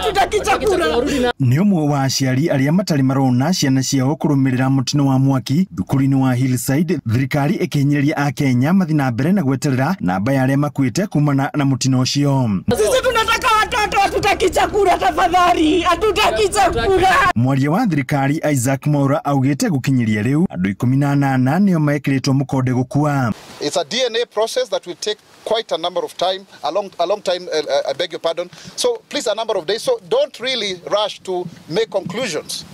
Hatutaki chakula. Nĩ ũmwe wa aciari arĩa matarĩ marona ciana ciao kũrũmĩrĩra mũtino wa mwaki thukuru-inĩ wa Hillside, thirikari ĩkĩhinyĩrĩria Akenya mathiĩ na mbere na gweterera namba ya arĩa makuĩte kumana na mũtino ũcio. Sisi tunataka watoto, hatutaki chakula tafadhali, hatutaki chakula. Mwaria wa thirikari Isaac Mwaura augĩte gũkinyĩria rĩu andũ 18 nĩo mekĩrĩtwo mũkonde gũkua. It's a DNA process that will take quite a number of time, a long time, I beg your pardon. So please, a number of days. So don't really rush to make conclusions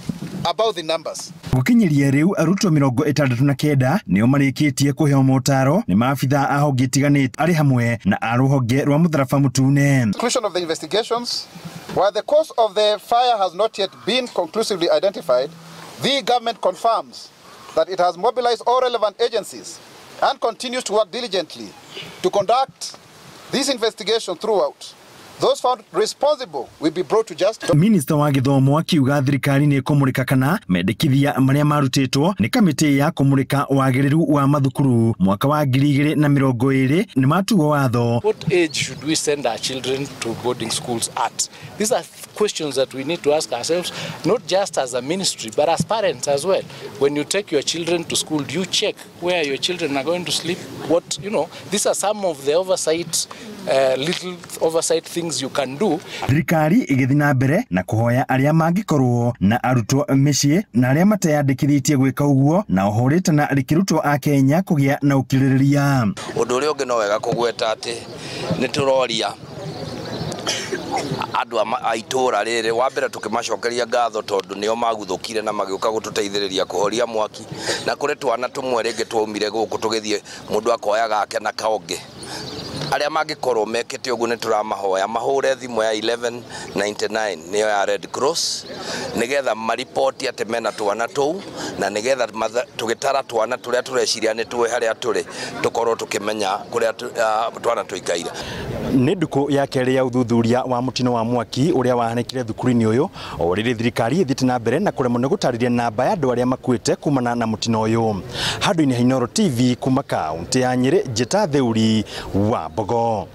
about the numbers. Gũkinyĩria rĩu arutwo 69 nĩo marĩkĩtie kũheo motaro nĩ maabithaa a honge itiganĩte arĩ hamwe na a rũhonge rwa mũtharaba mũtune. Conclusion of the investigations, while the cause of the fire has not yet been conclusively identified, the government confirms that it has mobilized all relevant agencies and continues to work diligently to conduct this investigation throughout. Those found responsible will be brought to justice. Minista wa gĩthomo akiuga thirikari nĩ ĩkũmũrĩka kana mendekithia marĩa marutĩtwo nĩ kamĩtĩ ya kũmũrĩka wagĩrĩru wa mathukuru mwaka wa 2020 nĩ matuo watho. What age should we send our children to boarding schools at? These are questions that we need to ask ourselves, not just as a ministry, but as parents as well. When you take your children to school, do you check where your children are going to sleep? What, you know, these are some of the oversight, little oversight things you can do. Thirikari ĩgĩthiĩ na mbere na kũhoya arĩa mangĩkorwo na arutwo mĩciĩ na arĩa mateyandĩkithĩtie gwĩka ũguo, na oho rĩtana rĩkĩrutwo Akenya kũgĩa na ũkirĩrĩria. Ũndũ ũrĩa ũngĩ no wega kũgweta atĩ nĩ tũroria andũ a itũra rĩrĩ, wa mbere tũkĩmacokeria ngatho tondũ nĩo maguthũkire na magĩũka gũtũteithĩrĩria kũhoria mwaki, na kũrĩ twana tũmwe rĩngĩ twaumire gũkũ tũgĩthiĩ mũndũ akoya gake na kaũngĩ. Arĩa mangĩkorwo mekĩte ũguo nĩ tũramahoya mahũre thimũ ya 1199 nĩyo ya Red Cross, nĩgetha maripoti atĩ mena twana tũu, na nĩgetha tũgĩtara twana tũrĩa tũreciria nĩ tũĩ harĩa tũrĩ, tũkorwo tũkĩmenya kũrĩa twana tũikaire. Nĩ ndukũ ya kerĩ ya ũthuthuria wa mũtino wa mwaki ũrĩa wahanĩkire thukuru-inĩ ũyũ, o rĩrĩ thirikari ĩthiĩte na mbere na kũremwo nĩ gũtarĩria namba ya andũ arĩa makuĩte kumana na mũtino ũyũ. Handũ-inĩ ha Inooro TV kuma kaũntĩ ya Nyĩrĩ, Njĩta Theuri wa Mbogo.